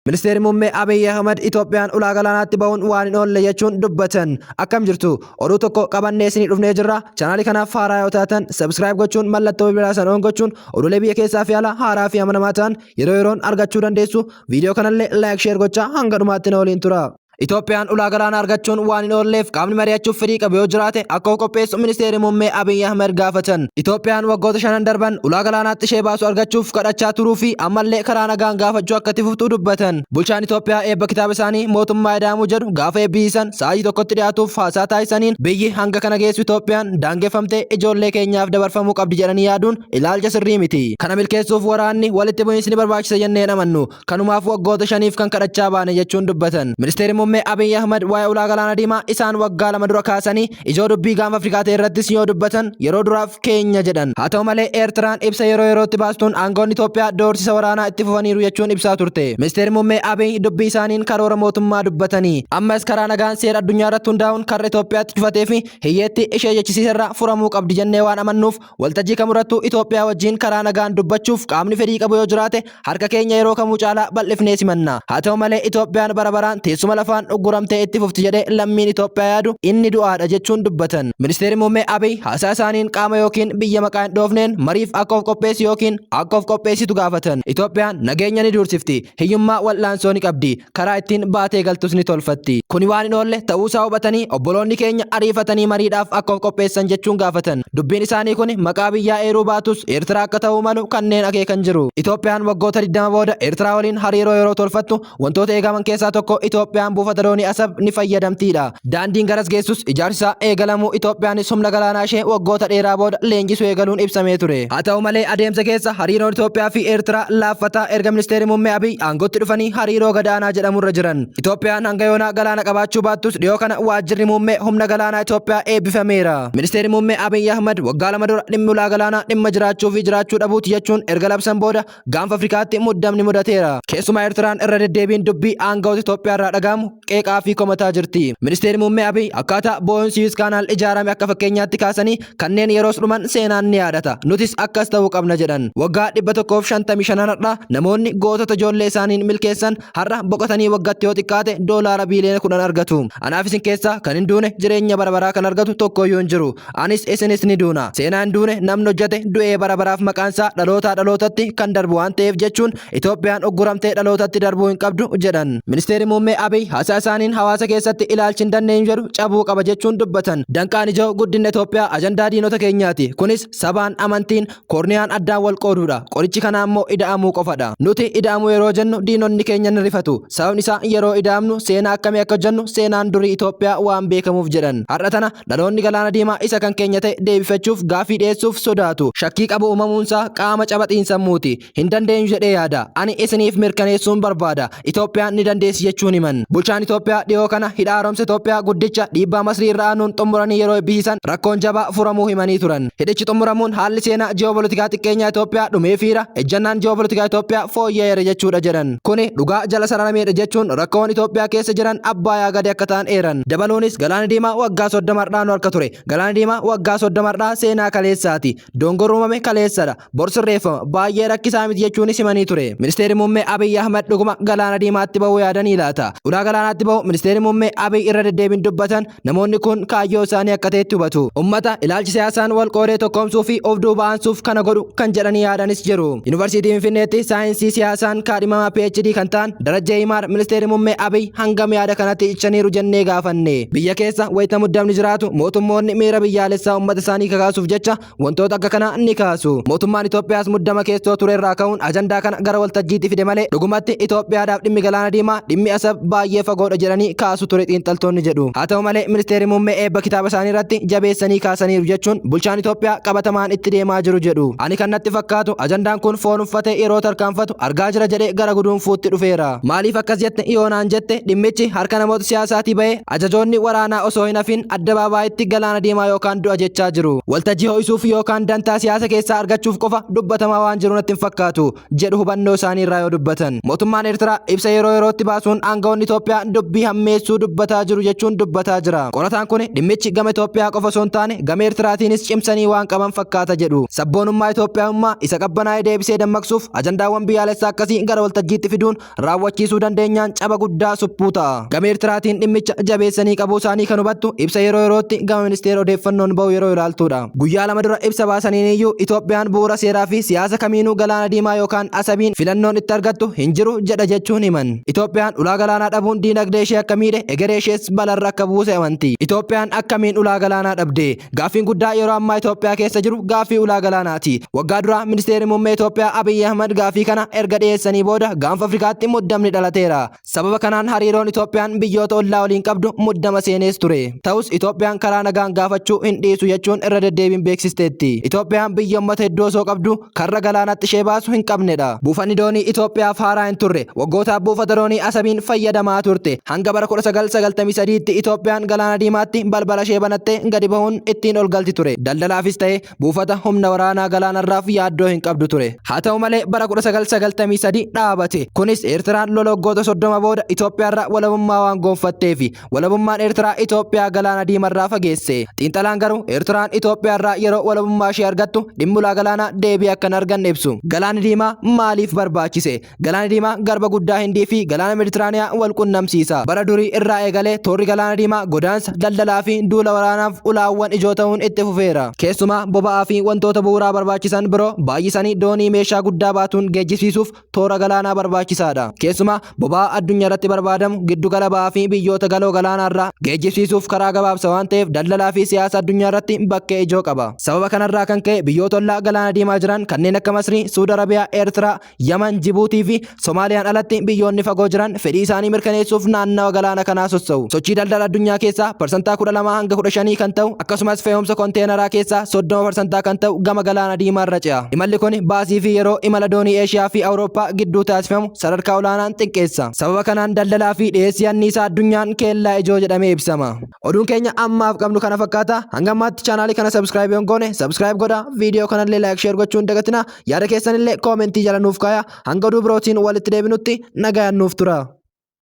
Ministeerri Muummee Abiy Ahmad Itoophiyaan ulaa galaanaatti bahuun waan hin oolle jechuun dubbatan. Akkam jirtu? Oduu tokko qabannee isinii dhufnee jirra. Chaanaalii kanaaf haaraa yoo taatan subscribe gochuun mallattoo bilbilaa sana on gochuun oduulee biyya keessaa fi alaa haaraa fi amanamaa ta'an yeroo yeroon argachuu dandeessu. Viidiyoo kanallee like, share gochaa hanga dhumaatti na waliin tura. Itoophiyaan ulaa galaanaa argachuun waan hin oolleef qaamni mari'achuuf fedhii qabu yoo jiraate akka of qopheessu Ministeerri Muummee Abiy Ahmed gaafatan. Itoophiyaan waggoota shanan darban ulaa galaanaatti ishee baasu argachuuf kadhachaa turuu fi ammallee karaa nagaan gaafachuu akka itti fuftu dubbatan. Bulchaan Itoophiyaa eebba kitaaba isaanii Mootummaa Ida'amuu jedhu gaafa eebbisiisan sa'aatii tokkotti dhiyaatuuf haasaa taasisaniin, biyyi hanga kana geessu Itoophiyaan daangeffamtee ijoollee keenyaaf dabarfamuu qabdi jedhanii yaaduun ilaalcha sirrii miti. Kana milkeessuuf waraanni, walitti bu'iinsi ni barbaachisa jennee hin amannu. Kanumaaf waggoota shaniif kan kadhachaa baane jechuun dubbatan. Ministeerri Muummee Abiy Ahmad waa'ee ulaa galaana diimaa isaan waggaa 2 dura kaasanii ijoo dubbii gaanfa Afrikaa ta'e irrattis yoo dubbatan yeroo duraaf keenya jedhan. Haa ta'u malee Eertiraan ibsa yeroo yerootti baastuun aangoonni Itoophiyaa doorsisa waraanaa itti fufaniiru jechuun ibsaa turte. Ministeerri Muummee Abiy dubbii isaaniin karoora mootummaa dubbatanii ammas karaa nagaan seera addunyaa irratti hundaa'uun karra Itoophiyaatti cufatee fi hiyyeetti ishee jechisiiserraa furamuu qabdi jennee waan amannuuf Waltajjii kamurrattuu Itoophiyaa wajjin karaa nagaan dubbachuuf qaamni fedhii qabu yoo jiraate harka keenya yeroo kamuu caalaa bal'ifnee simanna. Haa ta'u malee Itoophiyaan bara baraan teessuma lafaan ugguramtee itti fufti jedhee lammiin Itoophiyaa yaadu inni du'aadha jechuun dubbatan. Ministeerri Muummee Abiy haasaa isaaniin qaama yookiin biyya maqaa hin dhoofneen mariif akka of qopheessu yookiin akka of qopheessitu gaafatan. Itoophiyaan nageenya ni duursifti, hiyyummaa wal'aansoo ni qabdi, karaa ittiin baatee galtus ni tolfatti. Kuni waan hin oolle ta'uusaa hubatanii obboloonni keenya ariifatanii mariidhaaf akka of qopheessan jechuun gaafatan. Dubbiin isaanii kuni maqaa biyyaa eeruu baatus Eertiraa akka ta'uu malu kanneen akeekan jiru. Itoophiyaan waggoota 20 booda Eertiraa waliin hariiroo yeroo tolfattu wantoota eegaman keessaa tokko Itoophiyaan buufata doonii Asab ni fayyadamtiidha. Daandiin garas geessus ijaarsi isaa eegalamuu Itoophiyaanis humna galaanaa ishee waggoota dheeraa booda leenjisuu eegaluun ibsamee ture. Haa ta'u malee adeemsa keessa hariiroon Itoophiyaa fi Eertiraa laaffataa erga Ministeerri Muummee Abiy aangootti dhufanii hariiroo gadaanaa jedhamurra jiran. Itoophiyaan hanga yoonaa galaana qabaachuu baattus dhiyoo kana waajjirri muummee humna galaanaa Itoophiyaa eebbifameera. Ministeerri Muummee Abiy Ahmad waggaa 2 dura dhimmi ulaa galaanaa dhimma jiraachuu fi jiraachuu dhabuuti jechuun erga labsan booda Gaanfa Afrikaatti muddamni mudateera. Keessumaa Eertiraan irra deddeebiin dubbii aanga'oota Itoophiyaarraa dhaga'amu qeeqaa fi komataa jirti. Ministeerri Muummee Abiy akkaataa boo'oon Siwiis Kaanaal ijaarame akka fakkeenyaatti kaasanii kanneen yeroos dhuman seenaan ni yaadata. Nutis akkas ta'uu qabna jedhan. Waggaa 155 har'aa namoonni gootota ijoollee isaaniin milkeessan har'a boqotanii waggatti yoo xiqqaate doolaara biiliyoona 10 argatu. Anaaf isin keessaa kan hin duune jireenya bara baraa kan argatu tokkoyyuu hin jiru. Anis isinis ni duuna. Seenaa hin duune namni hojjete du'ee bara baraaf maqaansaa dhalootaa dhalootatti kan darbu waan ta'eef jechuun Itoophiyaan ugguramtee dhalootatti darbuu hin qabdu jedhan. Ministeerri Muummee Abiy haasaa isaaniin hawaasa keessatti ilaalchi hin dandeenyu jedhu cabuu qaba jechuun dubbatan. Danqaan ijoo guddinna Itoophiyaa ajandaa diinota keenyaati. Kunis sabaan, amantiin, koorniyaan addaan wal qooduudha. Qorichi kanaa immoo ida'amuu qofadha. Nuti ida'amuu yeroo jennu diinonni keenya ni rifatu. Sababni isaa yeroo ida'amnu seenaa akkamii akka hojjennu seenaan durii Itoophiyaa waan beekamuuf jedhan. Har'a tana Dhaloonni Galaana Diimaa isa kan keenya ta'e deebifachuuf gaaffii dhiyeessuuf sodaatu. Shakkii qabu uumamuunsaa qaama caba xiinsammuuti. Hin dandeenyu jedhee yaada. Ani isiniif mirkaneessuun barbaada. Itoophiyaan ni dandeessi jechuun himan. Bulchaan Itoophiyaa dhiyoo kana hidha haaromsa Itoophiyaa guddicha dhiibbaa Masrii irra aanuun xumuranii yeroo eebbisiisan rakkoon jabaa furamuu himanii turan. Hidhichi xumuramuun haalli seenaa ji'oopolitikaa xiqqeenyaa Itoophiyaa dhumeefiira, ejjannaan ji'oopolitikaa Itoophiyaa fooyya'eera jechuudha jedhan. Kuni dhugaa jala sararameedha jechuun rakkoowwan Itoophiyaa keessa jiran Abbaayaa gadi akka ta'an eeran. Dabaluunis Galaanni Diimaa waggaa 30 har'aa nu harka ture. Galaanni Diimaa waggaa 30 har'aa seenaa kaleessaati. Dongorri uumame kaleessadha. Bor sirreeffama. Baay'ee rakkisaa miti jechuunis himanii ture. Ministeerri Muummee Abiy Ahmad dhuguma Galaana Diimaatti bahuu yaadanii laata? Ulaa galaanaatti bahuu Ministeerri Muummee Abiy irra deddeebiin dubbatan namoonni kun kaayyoo isaanii akka ta'etti hubatu. Ummata ilaalchi siyaasaan wal qoodee tokkoomsuu fi of duuba aansuuf kana godhu kan jedhanii yaadanis jiru. Yuunivarsiitii Finfinneetti saayinsii siyaasaan kaadhimamaa PhD kan ta'an Darajjee Yimaar Ministeerri Muummee Abiy hangam yaada kanatti cichaniiru jennee gaafanne. Biyya keessa wayita muddamni jiraatu mootummoonni miira biyyaalessaa ummata isaanii kakaasuuf jecha Wantoota akka kanaa ni kaasu. Mootummaan Itoophiyaas muddama keessoo ture irraa ka'uun ajandaa kana gara waltajjiitti fide malee dhugumatti Itoophiyaadhaaf dhimmi Galaana Diimaa, dhimmi Asab baay'ee fagoodha jedhanii kaasu ture xiinxaltoonni jedhu. Haa ta'u malee Ministeerri Muummee eebba kitaaba isaanii irratti jabeessanii kaasaniiru jechuun bulchaan Itoophiyaa qabatamaan itti deemaa jiru jedhu. Ani kan natti fakkaatu ajandaan kun foon uffatee yeroo tarkaanfatu argaa jira jedhee gara guduunfuutti dhufeera. Maaliif akkas jette yoo naan jette dhimmichi harka namoota siyaasaatii bahee Ajajoonni waraanaa osoo hin hafin addabaabaayitti Galaana Diimaa yookaan du'a jechaa jiru. Waltajjii ho'isuuf yookaan dantaa siyaasa keessaa argachuuf qofa dubbatamaa waan jiru natti hin fakkaatu, jedhu hubannoo isaanii irraa yoo dubbatan. Mootummaan Eertiraa ibsa yeroo yerootti baasuun aanga'oonni Itoophiyaa Itoophiyaa dubbii hammeessuu dubbataa jiru jechuun dubbataa jira. Qorataan kun dhimmichi gama Itoophiyaa qofa osoo hin taane gama Eertiraatiinis cimsanii waan qaban fakkaata jedhu. Sabboonummaa Itoophiyaa'ummaa isa qabbanaa'ee deebisee dammaqsuuf ajandaawwan biyyaalessaa akkasii gara waltajjiitti fiduun raawwachiisuu dandeenyaan caba guddaa suphuu ta'a. Gama Eertiraatiin dhimmicha jabeessanii qabuu isaanii kan hubattu ibsa yeroo yerootti gama ministeera odeeffannoon bahu yeroo ilaaltuudha. Guyyaa 2 dura ibsa baasaniiniyyuu Itoophiyaan bu'uura seeraa fi siyaasa kamiinuu Galaana Diimaa yookaan Asabiin filannoon itti argattu hin jiru jedha jechuun himan. Itoophiyaan ulaa galaanaa dhabuun diinagdee ishee akka miidhe, egeree ishees balarra akka buuse amanti. Itoophiyaan akkamiin ulaa galaanaa dhabde? Gaaffiin guddaa yeroo ammaa Itoophiyaa keessa jiru gaaffii ulaa galaanaati. Waggaa dura Ministeerri Muummee Itoophiyaa Abiyyi Ahmad gaaffii kana erga dhiyeessanii booda gaanfa Afrikaatti muddamni dhalateera. Sababa kanaan hariiroon Itoophiyaan biyyoota ollaa waliin qabdu muddama seenees ture. Ta'us Itoophiyaan karaa nagaan gaafachuu hin dhiisu jechuun irra deddeebiin beeksisteetti. Itoophiyaan biyya ummata hedduu osoo qabdu karra galaanatti ishee baasu hin qabnedha. Buufanni doonii Itoophiyaaf haaraa hin turre. Waggootaaf buufata doonii Asabiin fayyadamaa turte. Hanga bara 1993tti Itoophiyaan Galaana Diimaatti balbala ishee banattee gadi bahuun ittiin ol galti ture. Daldalaafis ta'e buufata humna waraanaa galaanarraaf yaaddoo hin qabdu ture. Haa ta'u malee bara 1993 dhaabate. Kunis Eertiraan lola waggoota 30 booda Itoophiyaarraa walabummaa waan goonfatteefi. Walabummaan Eertiraa Itoophiyaa Galaana Diimarraa fageesse. Xiinxalaan garuu Eertiraan Itoophiyaarraa yeroo walabummaa ishee argattu dhimmi ulaa galaanaa deebii akka hin arganne ibsu. Galaanni Diimaa maaliif barbaachise? Galaanni Diimaa garba guddaa Hindii fi Galaana Meditiraaniyaa wal qunnamsiisa. Bara durii irraa eegalee toorri Galaana Diimaa godaansa, daldalaa fi duula waraanaaf ulaawwan ijoo ta'uun itti fufeera. Keessumaa boba'aa fi wantoota bu'uuraa barbaachisan biroo baay'isanii doonii meeshaa guddaa baatuun geejjibsiisuuf toora galaanaa barbaachisaadha. Keessumaa boba'aa addunyaarratti barbaadamu giddugala ba'aa fi biyyoota galoo galaanaarraa geejjibsiisuuf karaa gabaabsa waan ta'eef daldalaa fi siyaasa addunyaarratti bakkee ijoo qaba. Sababa kanarraa kan ka'e biyyoota ollaa Galaana Diimaa jiran kanneen akka Masrii, Suud Arabiyaa, Eertiraa, Yaman, Jibuutii fi Somaaliyaan alatti biyyoonni fagoo jiran fedhii isaanii mirkaneessuuf naannawa galaana kanaa sossa'u. Sochii daldala addunyaa keessaa parsantaa 12 hanga 15 kan ta'u akkasumas fe'umsa konteenaraa keessaa 30 parsantaa kan ta'u gama Galaana Diimaarra ce'a. Imalli kun baasii fi yeroo imala doonii Eeshiyaa fi Awurooppaa gidduu taasifamu sadarkaa olaanaan xiqqeessa. Sababa kanaan daldalaa fi dhiyeessii anniisaa addunyaan keellaa ijoo jedhamee ibsama. Oduun keenya ammaaf qabnu kana fakkaata. Hanga ammaatti chaanaalii kana subscribe yoo hin goone subscribe godhaa. Viidiyoo kanallee like share gochuu hin dagatinaa. Yaada keessanillee koomentii jala nuuf kaaya. Hanga oduu birootiin walitti deebinutti nagayaan nuuf tura.